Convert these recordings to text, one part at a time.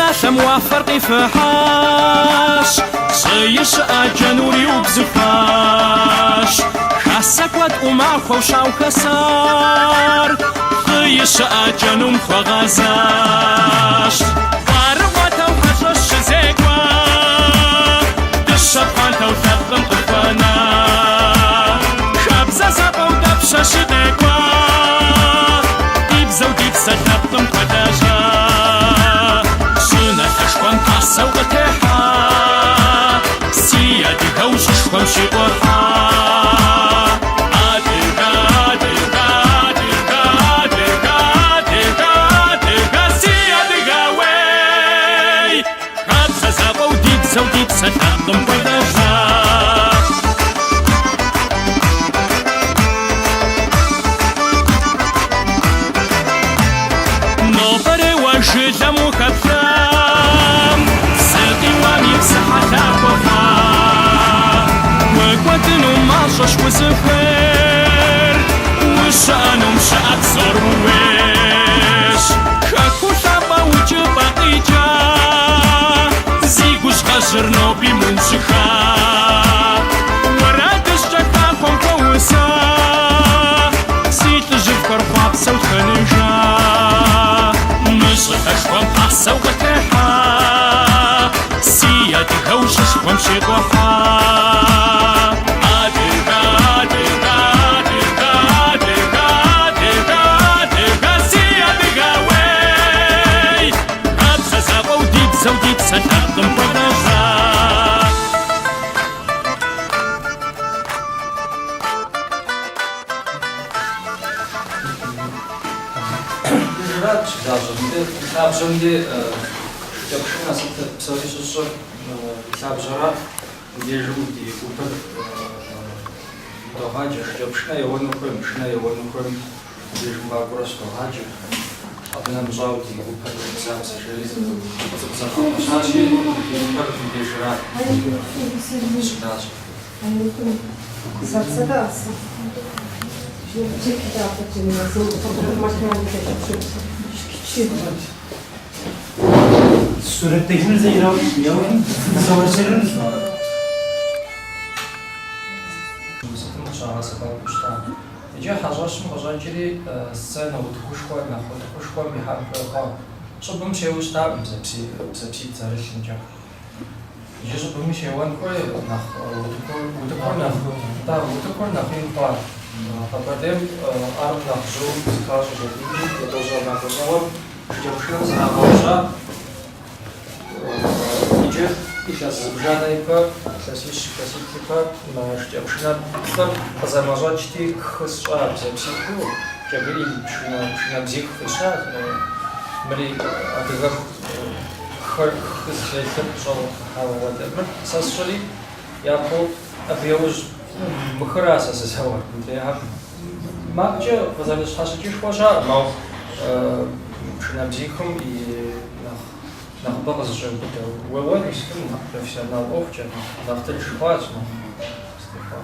Щӏыналъэм уафэр къифыхьащ, Щӏы и щыӏэкӏэнур иубзыхуащ. Хасэ куэд ӏумахуэу щаухэсар, Лӏы и щыӏэкӏэнум хуэгъэзащ. Ӏуэрыӏуатэу хьэщӏэщ щызекӏуа, Дыщэ пхъуантэу лъэпкъым къыхуэна. Хабзэ закъуэу дапщэ щыдекӏуа, Ди бзэу ди псэ лъэпкъым хуэлэжьа. Щӏыналъэшхуэм пасэу къытехьа, Си адыгэу щӏышхуэм щикъухьа. Адыгэ, адыгэ, адыгэ, адыгэ, адыгэ, адыгэ, си адыгэ уей! Хабзэ закъуэу ди бзэу ди псэ лъэпкъым хуэлэжьа. Нобэрейуэ жылэм ухэплъам, Псы къиуам и псыхьэлъахуэ хъуа. Укӏуэдыну мащӏэщ узыхуейр, Ущыӏэнум щыӏэ псор ууейщ. Хэку лъапӏэ укӏыпӏэ къикӏа, Зи гужьгъэжьыр ноби мыужьыха. Уэрэдыжькӏэ хахуэм хуэуса, Си лӏыжьыфӏхэр хъуапсэу тхэныжа. Мы щӏылъэшхуэм пасэу къытехьа, Си адыгэу щӏышхуэм щикъухьа. Адыгэ, адыгэ, адыгэ, адыгэ, адыгэ, адыгэ, си адыгэ уей! Хабзэ закъуэу ди бзэу ди псэ лъэпкъым хуэлэжьа. Жырат щылажьэм де, и лъабжьэм де шыкӏэпшынэ сыт псори щыщӏыр и лъабжьэрат. Мыбдежым ди гупыр догъаджэ, шыкӏэпшынэ еуэну хуейм, пшынэ еуэну хуейм мыбдежым къакӏуэрэ щыдогъаджэ. Абы нэмыщӏауэ ди гупэр бзабзэ жери цӏыкӏу зэдгъэпэщащи, ди гупэр мыбдежырат щылажьэр. Surettekini de yavrum. Сытым къыщагъэсэбэпу щыта. Иджы хьэщӏэщым къыщӏэкӏри сценэ утыкушхуэ, нэхъ утыкушхуэм ихьэн хуей хъуа. Щӏыбым щеуэу щытакъым бзэпситӏ зэрылъымкӏэ. Иджы щӏыбыми щеуэн хуей, нэхъ утыкур нэхъ, да, утыкур нэхъ ин хъуа. Къэбэрдейм ар нэхъ жьыуэ зыхащӏэ щӏэдидзи, етӏощӏанэ лӏэщӏыгъуэм шыкӏэпшынэм зрагъэужьа. Иджы илъэс зыбжанэ ипэ, илъэсищ, илъэситӏ ипэ мы шыкӏэпшынэр плӏыр къызэмэщӏэкӏти, хы сщӏа бзэпситӏу, Джэбрэӏил пшынэ, пшынэбзих фӏища. Мыри адыгэм хыр хы зытелъыр щӏэуэ къыхыхьауэ хуэдэ. Мыр сэ сщӏыри, япэу абы яужь мыхыра сэ сызэуэр, мыдрейхэм макъкӏэ къызэрыщхьэщыкӏышхуэ щыӏэкъым, ауэ пшынэбзихым и нэхъ нэхъыбэ къызэщӏеубыдэ. Уеуэну сытым нэхъ профессионал ӏуэхукӏэ, нэхъ тынш хъуащ, нэхъ сытехуа.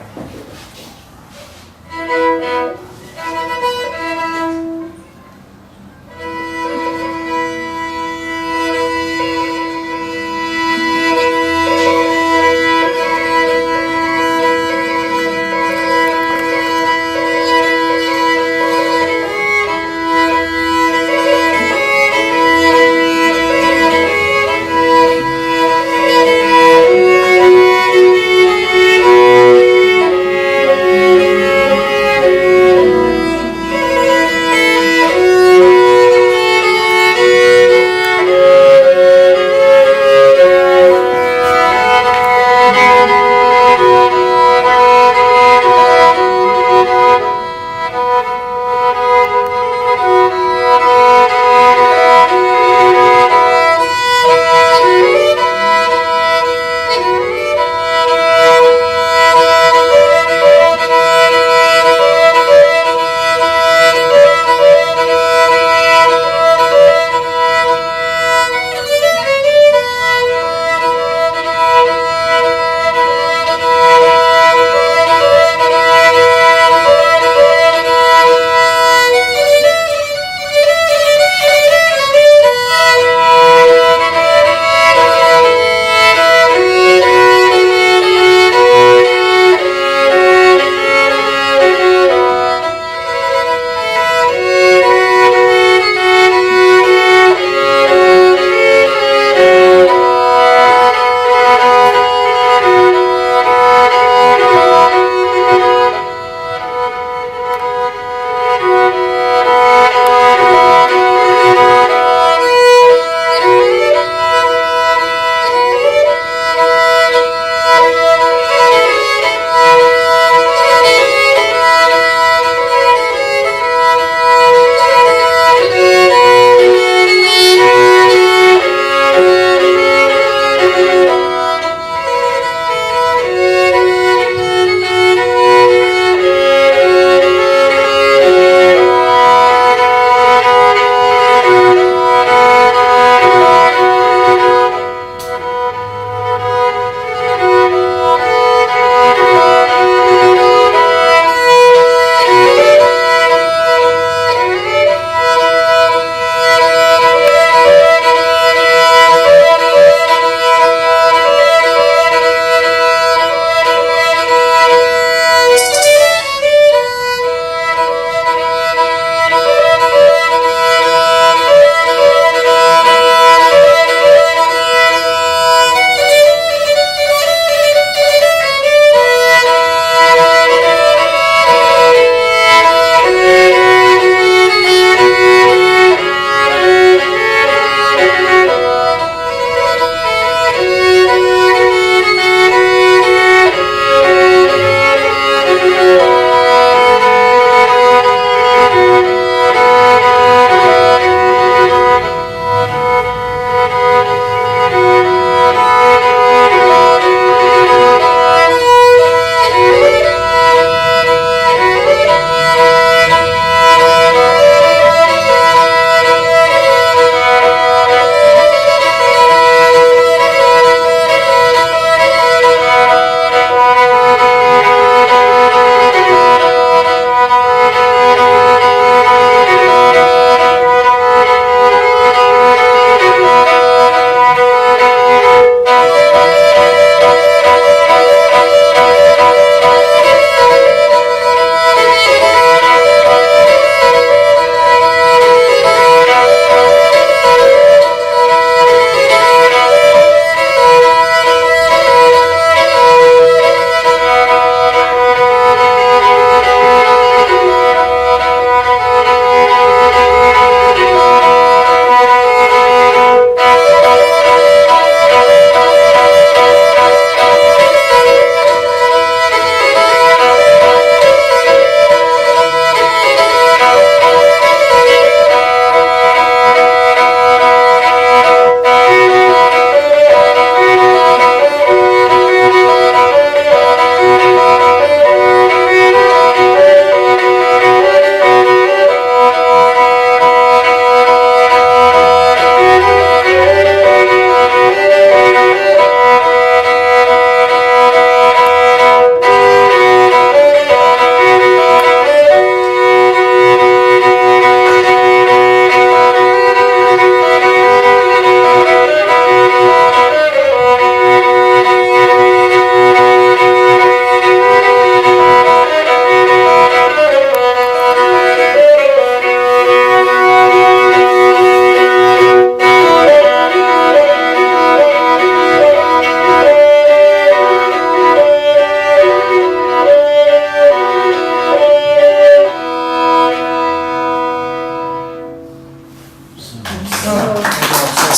Ар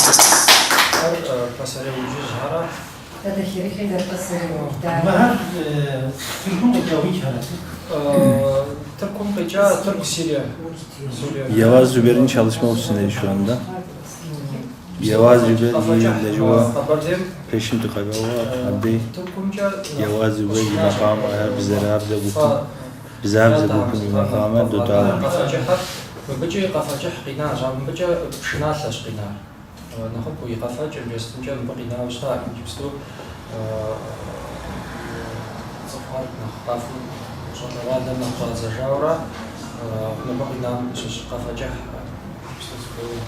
пасэрей уджыжьхэрэ. Мыхэр Тыркум къикӏа уджхэрэ? Тыркум къикӏа Тырку Сирие. Сурие. Yavaz Züber'in çalışma ofisindeyiz şu anda. Yavaz Züber Lejuwa Къэбэрдейм Peşim Tıkagawa Abdi Тыркумкӏэ Yavaz Züber makam ayar bizlere abze gupun bize abze gupun makama dutala. Къафэкӏыхьыр мыбыкӏи къафэкӏыхь къинащ, ауэ мыбыкӏэ пшыналъэщ къинар. Нэхъыбэу и къэфэкӏэм жестымкӏэ мыбы къинауэ щыта, иджыпсту цӏыхухэр нэхъ къафэу щӏалэгъуалэм нэхъ щӏадзэжауэрэ мыбы къинам щыщ къафэкӏыхь иджыпсту зыхуейуэ.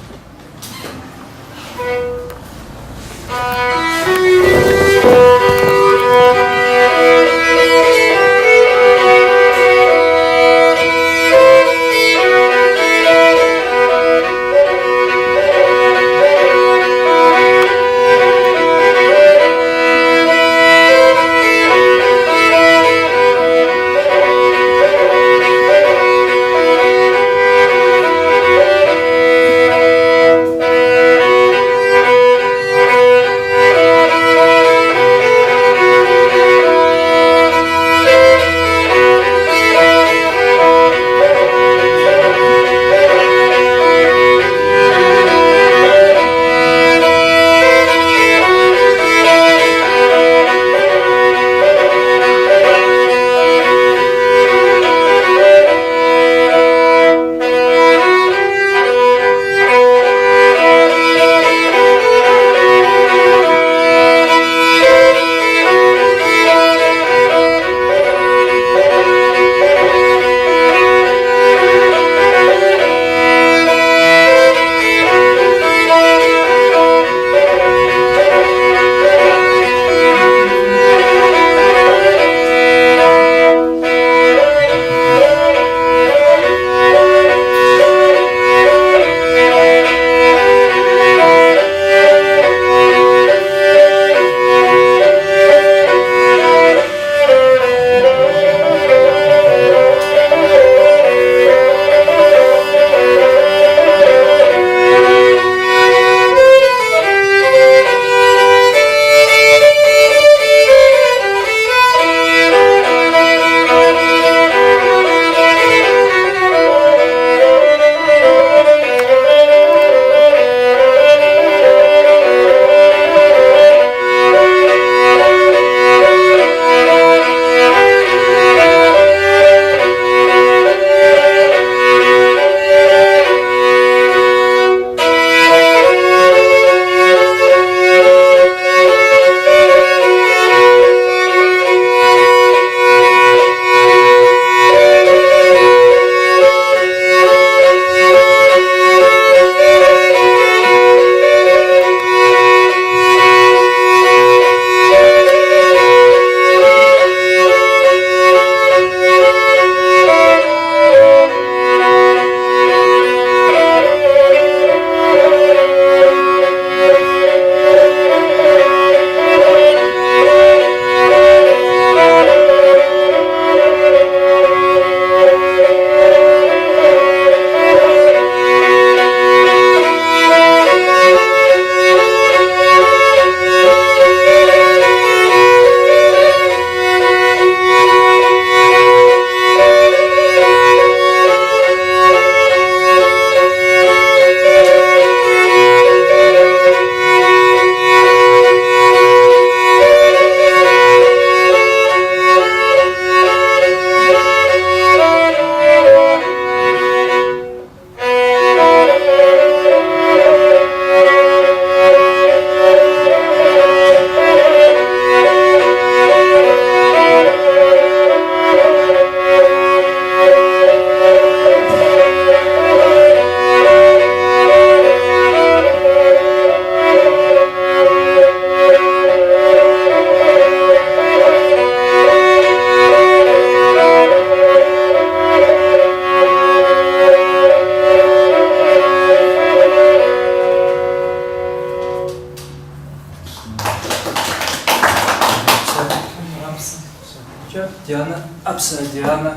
Дианэ, ӏэпсэ Дианэ,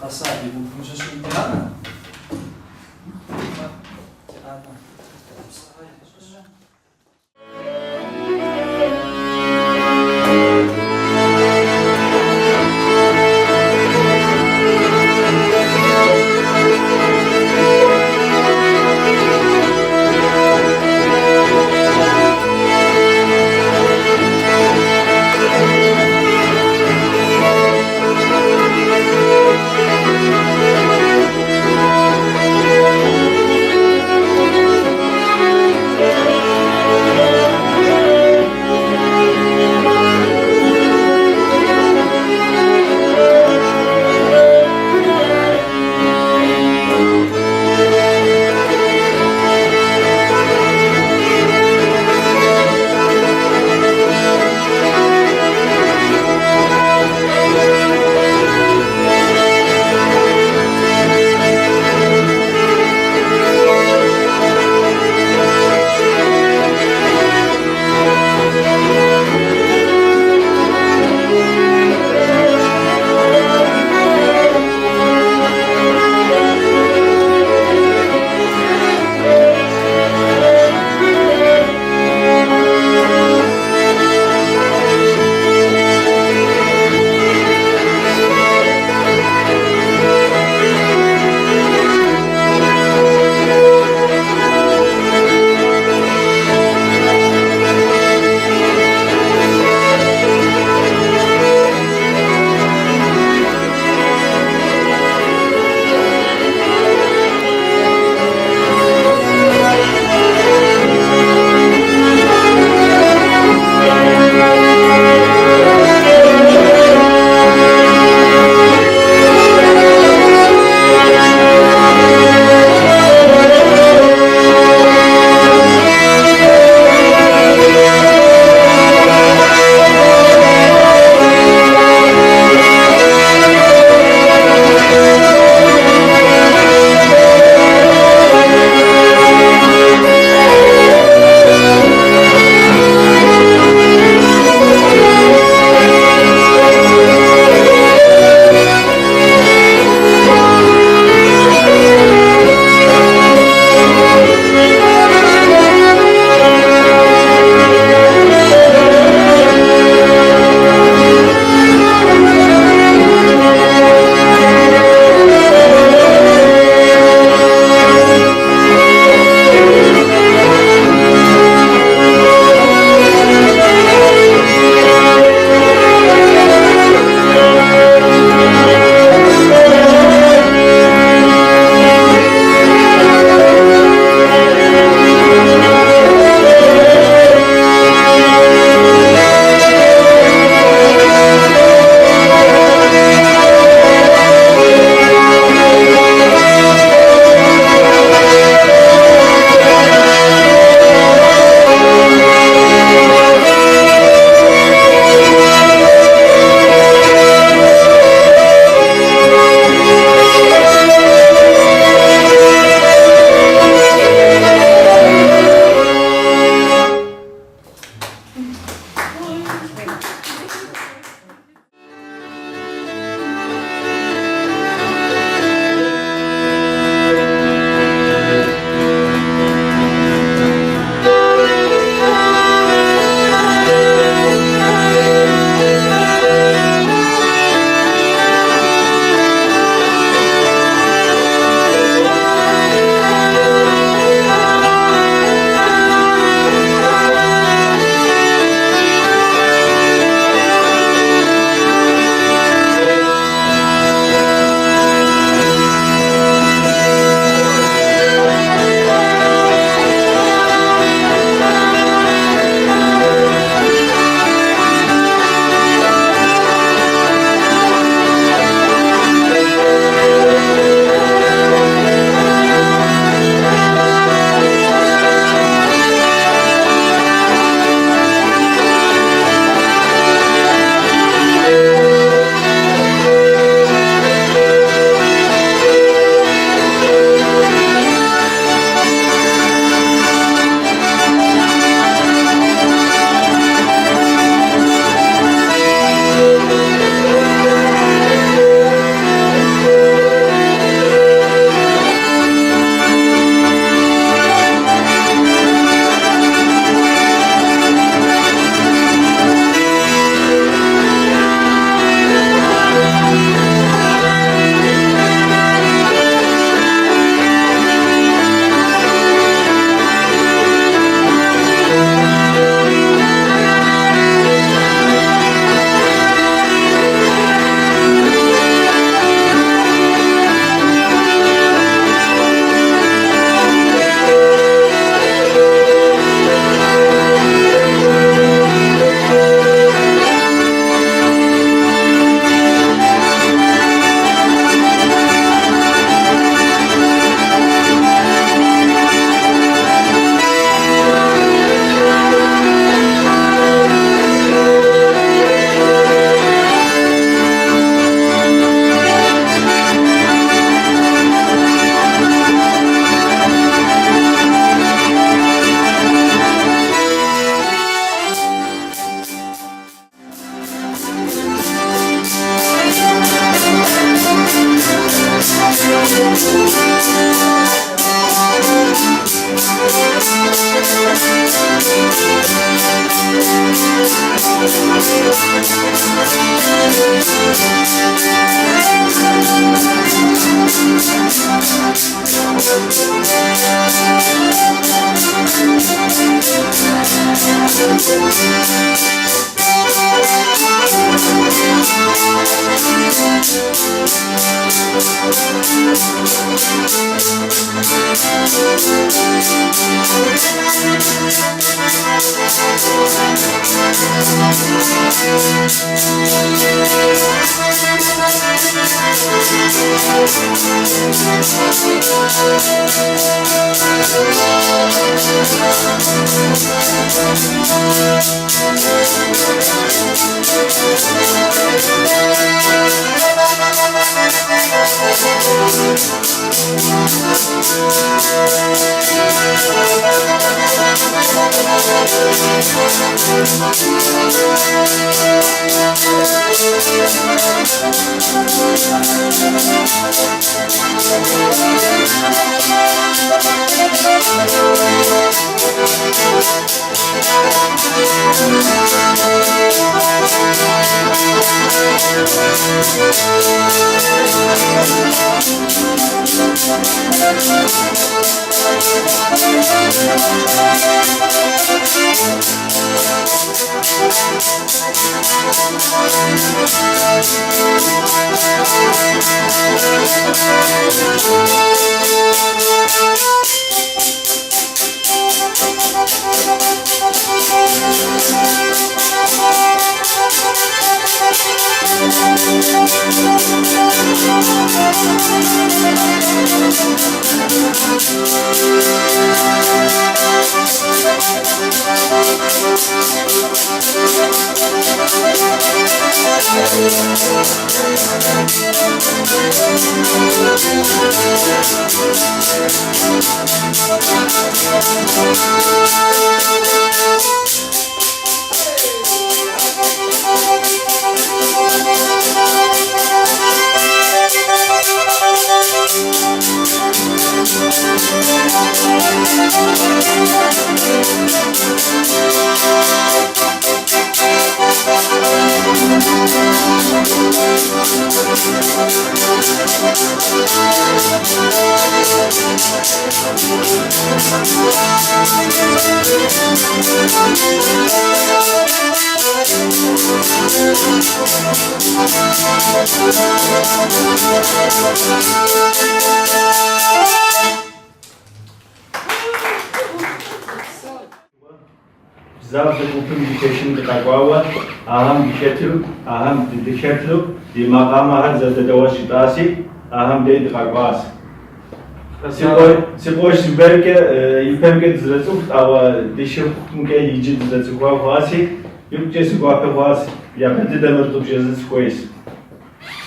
къэса ди гупым щыщу Дианэ. Дианэ, ӏэпсэ. Бзабзэ гупым и пэшым дыкъэкӏуауэ, ахэм дыхэту, ахэм дыдыхэту, ди макъамэхэр зэдэдэуэ щытӏаси, ахэм дей дыкъэкӏуащ. Си къуэш Зуберкӏэ ипэмкӏэ дызэрыцӏыхут, ауэ ди шыпхъумкӏэ иджы дызэрыцӏыхуа хъуаси, икъукӏэ си гуапэ хъуащ, япэ дыдэ мыр къыбжесӏэн сыхуейщ.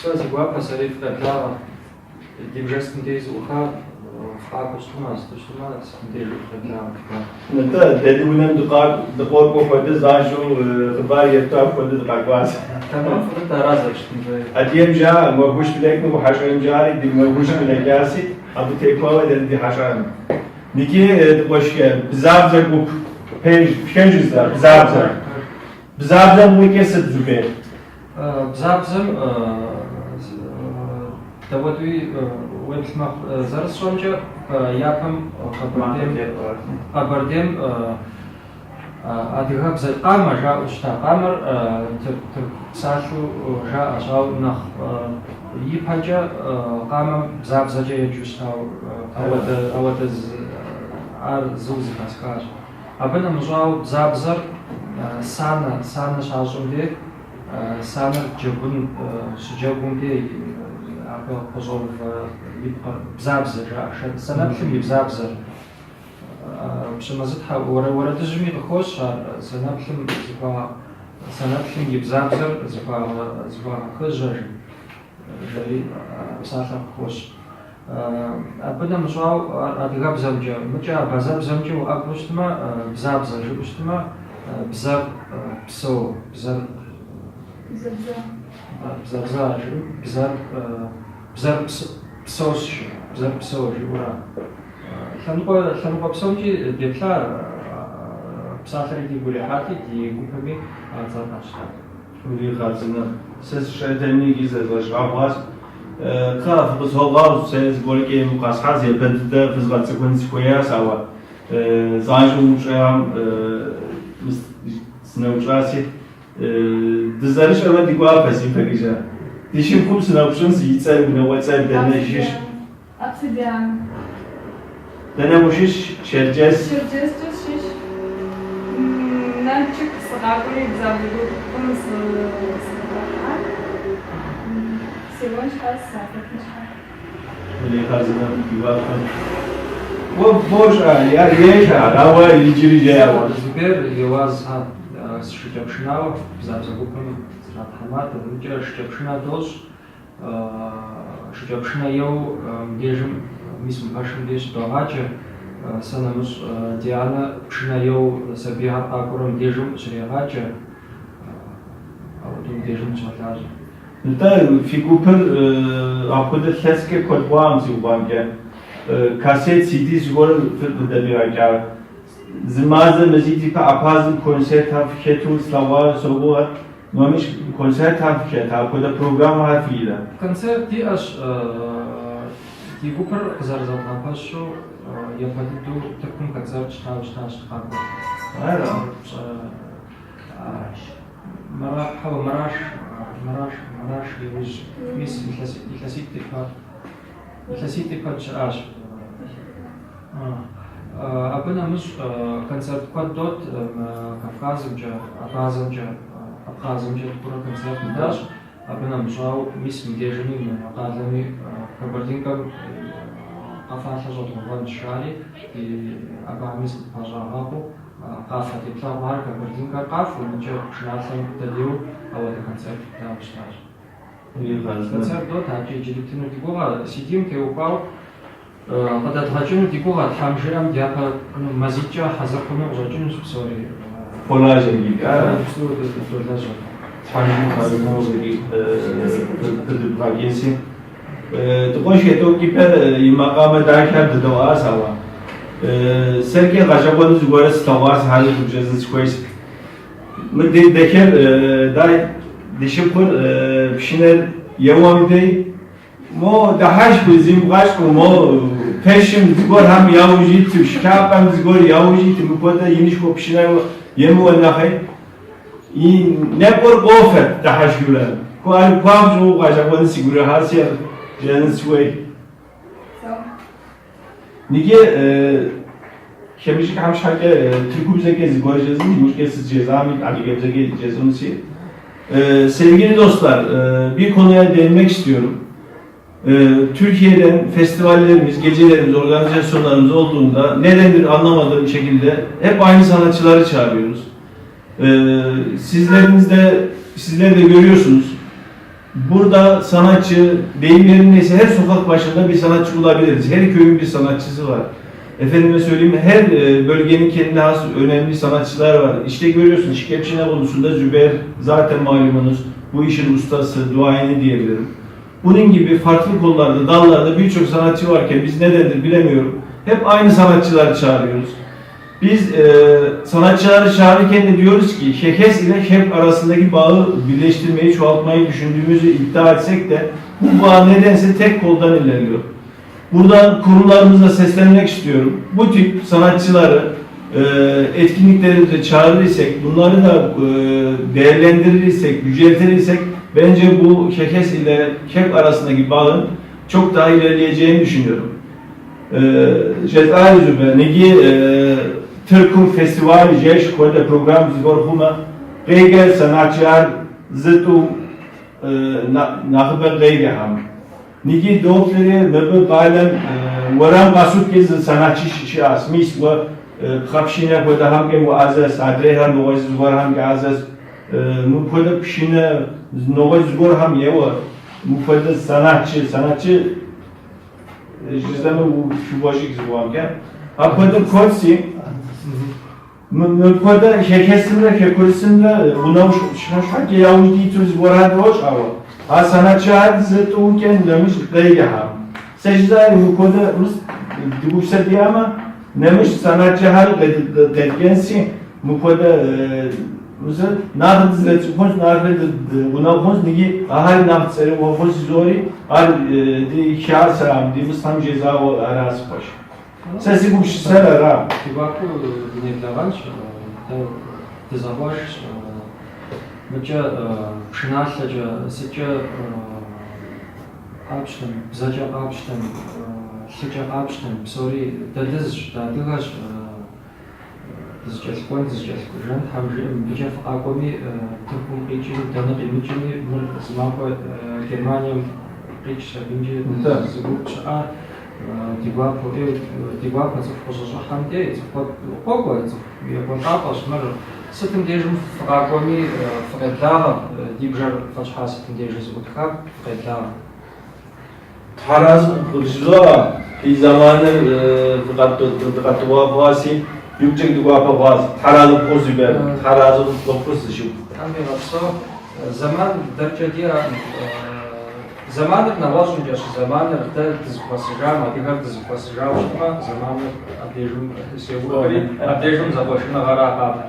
Сэ си гуапэ, сэри фыкъеблагъэ. Ди бжэр сытым деж зэӏуха, фыкъакӏуэу щытмэ, сыту щытмэ, сытым деж фыкъеблагъэ фи гуапэ. Нтӏэ, дэ ди унэм дыкъокӏуэ хуэдэ занщӏэу хъыбар етту апхуэдэ дыкъэкӏуащ. Тэмэм фӏы дыдэ ара зэрыщытын хуейр. Адыгэм жаӏэ, махуищ блэкӏмэ ухьэщӏэным жари, ди махуищ блэкӏаси, абы техуауэ дэри ди хьэщӏэным. Икӏи ди къуэшхэ, Бзабзэ гуп, пэж, пхэнжу сэ, бзабзэ. Бзабзэм къикӏыр сыт, Зубер? Бзабзэм дауэдуи уеплъ мэхъу. Зэрысщӏэмкӏэ, япэм Къэбэрдейм адыгэбзэ къамэ жаӏэу щыта. Къамэр тырку псалъэу жаӏэщ, ауэ нэхъ ипэкӏэ къамэм бзабзэкӏэ еджэу щытауэ ауэдэ ар зыу зэхэсхащ. Абы нэмыщӏауэ бзабзэр санэ, санэ щащӏым дей, санэр джэгун щыджэгум дей абы къыщӏэувэ и пкъыр бзабзэ жаӏэ, санэплъым и бзабзэр. Пщымэзытхьэ уэрэдыжьми къыхощ ар санэплъым зыхуа санэплъым и бзабзэр зыхуагъэхыжьэ жари псалъэр къыхощ. Абы нэмыщӏауэ адыгэбзэмкӏэ, мыкӏэ абазэбзэмкӏэ уӏэбэу щытмэ, бзабзэ жыпӏэу щытмэ, бзэр псэу, бзэр бзабза жыӏэу, бзэр бзэр псэущ, бзэр псэу жыӏэура. Лъэныкъуэ лъэныкъуэ псомкӏи деплъа псалъэри дигу ирихьати, ди гупэми а цӏэр къэтщтат. Уи хъарзынэ. Сэ сщӏэтэми икӏи зэзгъэщӏагъуащ. Кхъыӏэ, фыкъысхуэгъэгъу, сэ зыгуэркӏэ емыкӏу къэсхьащ, япэ дыдэ фызгъэцӏыхун сыхуеящ, ауэ занщӏэу упщӏэхэм сыноупщӏащи, дызэрыщӏэмэ ди гуапэщ ипэкӏэ. Ди шыпхъум сыноупщӏынщ и цӏэр, унагъуэцӏэр дэнэ щыщ? Обсидиан. Дэнэ ущыщ? Шэрджэс? Шэрджэскӏэ сщыщ. Налшык сыкъакӏуэри Бзабзэ гупым сыкъыхыхьа. Сеуэн щхьэ, сахэтын щхьэ. Мылей хъарзынэ ди гуапэм. Уэ бощӏэ, ар ейщ ар, ауэ иджыри жеӏэ. Зубер Еуазхэ шыкӏэпшынауэ Бзабзэ гупым сратхьэмадэ, мыкӏэ шыкӏэпшынэ дощӏ. Шыкӏэпшынэ еуэу мыбдежым, мис мы пэшым деж щыдогъаджэ. Сэ нэмыщӏ Дианэ пшынэ еуэу сабийхэр къакӏуэрэ мыбдежым щрегъаджэ. Апхуэдэу мыбдежым дыщолажьэ. Нтӏэ, фи гупыр апхуэдэ илъэскӏэ куэд хъуакъым си гугъэмкӏэ. Кассет, CD зыгуэр къыдэвгъэкӏа. Зы мазэ мазитӏ ипэ Абхъазым концертхэм фыхэту слъэгъуа согугъэ. Нэмыщӏ концертхэм фыхэт, апхуэдэ программэхэр фиӏэрэ? Концерт диӏэщ. Ди гупыр къызэрызэдгъэпэщу япэ дыдэу Тыркум концерт щытауэ щытащ дыкъакӏуэу. Ара? Хьэуэ, Мараш, Мараш, Мараш иужь, мис илъэситӏ ипэ, илъэситӏ ипэ дыщыӏащ. Абы нэмыщӏ концерт куэд дот Кавказымкӏэ, Абазэмкӏэ, Абхъазымкӏэ дыкӏуэурэ концерт дэтащ. Абы нэмыщӏауэ, мис мыбдежми, мы къалэми Кабардинкэм къэфалъэ щӏэдгъэувэнщ жари, ди абыхэми зыкъытпащӏагъакъуэу къафэ теплъэгъуэхэр Кабардинкэр къафэу, мыкӏэ пшыналъэм дэ деуэу ауэдэ концерт дтауэ щытащ. Концерт дот, адэкӏэ иджыри ттыну ди гугъэ, CD-м теухуауэ къыдэдгъэкӏыну ди гугъэ, Тхьэм жиӏэм дяпэ мазитӏкӏэ хьэзыр хъуну къыщӏэкӏынущ псори. Фолажьэ иджы. Иджыпсту долэжьэ. Тхьэм хъарзынэу къыдыбгъэкӏынси. Ди къуэш тӏэкӏу ипэ и макъамэ дахэр дыдэӏуащ, ауэ сэркӏэ гъэщӏэгъуэну зыгуэрэ слъэгъуащ, ари къыбжесӏэн сыхуейщ. Мы ди дэхэр дай ди шыпхъур пшынэр еуэм дей мо дыхьэшхыу зимыгъэщӏу мо пэшым зыгуэрхэм яужь иту, шхапӏэм зыгуэр яужь иту мыпхуэдэ инышхуэ пшынэ емыуэ нэхъей и нэкӏур къофэт дыхьэшхыурэ. Ар хуабжьу гъэщӏэгъуэну сигу ирихьащи, жесӏэн сыхуей. Иджы хэмыщӏыкӏхэм щхьэкӏэ тыркубзэкӏэ зыгуэр жесӏэн, иужькӏэ сыт жесӏами адыгэбзэкӏэ жесӏэнущи. Sevgili dostlar, bir konuya değinmek istiyorum. Türkiye'den festivallerimiz, gecelerimiz, organizasyonlarımız olduğunda nedendir anlamadığım şekilde hep aynı sanatçıları çağırıyoruz. Sizleriniz de, sizler de görüyorsunuz. Burada sanatçı, deyim yerindeyse her sokak başında bir sanatçı bulabiliriz. Her köyün bir sanatçısı var. Efendime söyleyeyim her bölgenin kendine has önemli sanatçılar var. İşte görüyorsunuz Şikepçine konusunda Zübeyir zaten malumunuz bu işin ustası, duayeni diyebilirim. Bunun gibi farklı kollarda, dallarda birçok sanatçı varken biz nedendir bilemiyorum. Hep aynı sanatçıları çağırıyoruz. Biz sanatçıları çağırırken de diyoruz ki Şekes ile Şevk arasındaki bağı birleştirmeyi, çoğaltmayı düşündüğümüzü iddia etsek de bu bağ nedense tek koldan ilerliyor. Buradan kurumlarımıza seslenmek istiyorum. Bu tip sanatçıları etkinliklerimize çağırır isek, bunları da değerlendirir isek, yüceltir isek bence bu Şekes ile Şevk arasındaki bağın çok daha ilerleyeceğini düşünüyorum. Cezayir Negi Тыркум фестиваль жэщ хуэдэ программ зыгуэр хъумэ, къеджэ санатчыхэр зытӏу нэхъыбэ къеджэхэм. Ниги доплъри мыбы къалэм уэрам къэсыхукӏэ зы санатчы щыӏэщ. Мис уэ пхъэпшынэ хуэдэхэмкӏэ уӏэзэс, адрейхэр нэгъуэщӏ зыгуэрхэмкӏэ ӏэзэс. Мыпхуэдэ пшынэ нэгъуэщӏ зыгуэрхэм еуэ, мыпхуэдэ санатчы, санатчы жызэмэ ущыгуэщӏик зыгуэркӏэ. Апхуэдэ куэдси, мыпхуэдэ Хэхэсымрэ Хэкурысымрэ гъунэгъу щхьэкӏэ яужь диту зыгуэрхэр дощӏ, ауэ а санатчыхэр зы тӏукӏэ нэмыщӏ къеджэхэм. Сэ жызӏэр мыпхуэдэ мыс дыгупсэ диӏэмэ, нэмыщӏ санатчыхэр къедгэнси, мыпхуэдэ мыс нэхъ дызэрыцӏыхунщ, нэхъ гъунэгъу хъунщ, ниги ахэр нэхъ цӏэрыӏуэ хъунщ жызори, ар ди хасэрам, ди мысхэм жезауэ ара сыхуэщ. Сэ си гупсысэр ара. Ди гуапэу дынеблэгъэнщ, дэ дызэкъуэшщ, мыкӏэ пшыналъэкӏэ, сыткӏэ къапщтэм, бзэкӏэ къапщтэм, лъыкӏэ къапщтэм, псори дэ дызщ, дыадыгэщ. Дызэкӏэлъыкӏуэн, дызэкӏэлъыкӏуэжын, Тхьэм жиӏэм, мыбыкӏэ фыкъакӏуэми, Тыркум къикӏми, дэнэ къимыкӏми, мыр зы махуэ Германием къикӏщ абымкӏи зы гуп щыӏа. Ди гуапэу, ӏейуэ ди гуапэ цӏыху къыщыщӏыхьэм дей, цӏыху куэд къокӏуэ, цӏыху екӏуэлӏапӏэщ мыр. Сытым дежым фыкъакӏуэми, фыкъеблагъэ, ди бжэр фэ щхьа сытым дежи зэӏутха, фыкъеблагъэ. Тхьэразэ къывжызоӏэ, фи зэманыр дыкъэтыгъуа хъуаси, икъукӏэ ди гуапэ хъуащ. Тхьэразэ къыпхухъу, Зубер, Тхьэразэ къыпхухъу, си шыпхъу. Тхьэм уигъэпсэу. Зэман дэркӏэ диӏэкъым. Зэманыр нэгъуэщӏымкӏэщ, зэманыр дэ дызэхуэсыжам, адыгэр дызэхуэсыжауэ щытмэ, зэманыр абдежым сеухри, абдежым зэкъуэшыныгъэра къанэр.